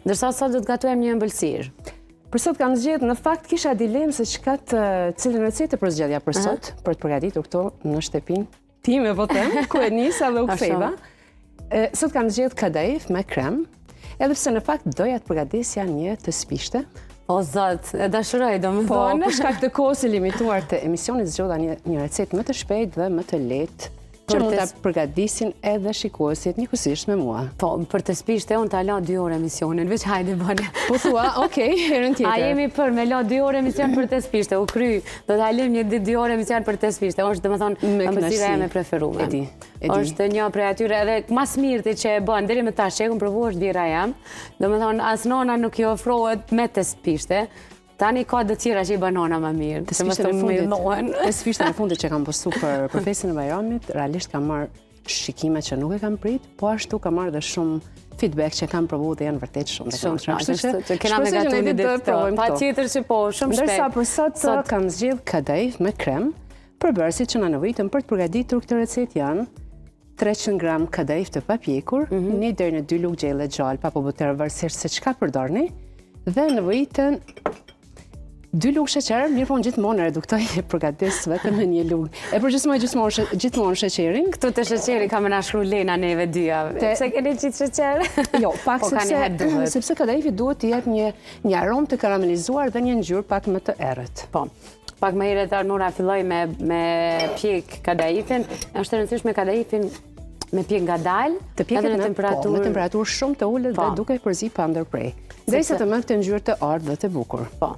Ndërsa sot do të gatuajmë një ëmbëlsirë. Për sot kam zgjedh, në fakt kisha dilemë se çka të cilën recetë të përzgjedhja për sot, për të përgatitur këto në shtëpinë time, po them, ku e nisa dhe u ktheva. Sot kam zgjedh kadaif me krem, edhe pse në fakt doja të përgatisja një tespishte. O zot, e dashuroj, do më po, thonë. Po, për shkak të kohës së limituar të emisionit, zgjodha një, një recetë më të shpejtë dhe më të lehtë që mund ta përgatisin edhe shikuesit njëkohësisht me mua. Po, për tespishte unë ta la dy orë emisionin, veç hajde bëne. Po thua, okej, herën tjetër. A jemi për me la dy orë emision për tespishte, u kry, do ta lëmë një ditë dy orë emision për tespishte, është domethënë ëmbëlsira ime e preferume. E di, e di. Është një prej atyre edhe ma s'mirti që e bën, deri më tash që e kom provu është vjehrra jem, domethënë as nona nuk i afrohet me tespishte, Tani ka dhe tjera që i bën nona më mirë, të mos të më Tespishten e fundit që kam postu për, për festën e Bajramit, realisht kam marrë shikime që nuk e kam prit, po ashtu kam marrë dhe shumë feedback që kam provu dhe janë vërtet shumë të kënaqshme. Kështu që, që kena me gatu një ditë të Patjetër që po, shumë shpejt. Ndërsa për sot, sot kam zgjedh kadaif me krem, përbërësit që na nevojiten për të përgatitur këtë recetë janë 300 gram kadaif të papjekur, mm -hmm. një deri në 2 lugë gjelle gjalpë apo buter varësisht se çka përdorni, dhe nevojiten 2 lugë sheqer, mirëpo unë gjithmonë e reduktoj e përgatis vetëm me një lugë. E përgjysmoj gjithmonë gjithmonë sheqerin. Këtu te sheqeri ka me na shkru Lena neve dyja. Te... Pse keni qitë sheqer? Jo, pak po sepse, sepse kadaifi duhet të jetë një, një aromë të karamelizuar dhe një ngjyrë pak më të errët. Po. Pak më herët Arnora filloi me, me pjek kadaifin. Është e rëndësishme kadaifin me pjek ngadalë, të pjeket në temperaturë, po, në temperaturë shumë të ulët po. dhe duke përzi pa ndërpre. Derisa të marrë këtë ngjyrë të artë dhe të bukur. Po.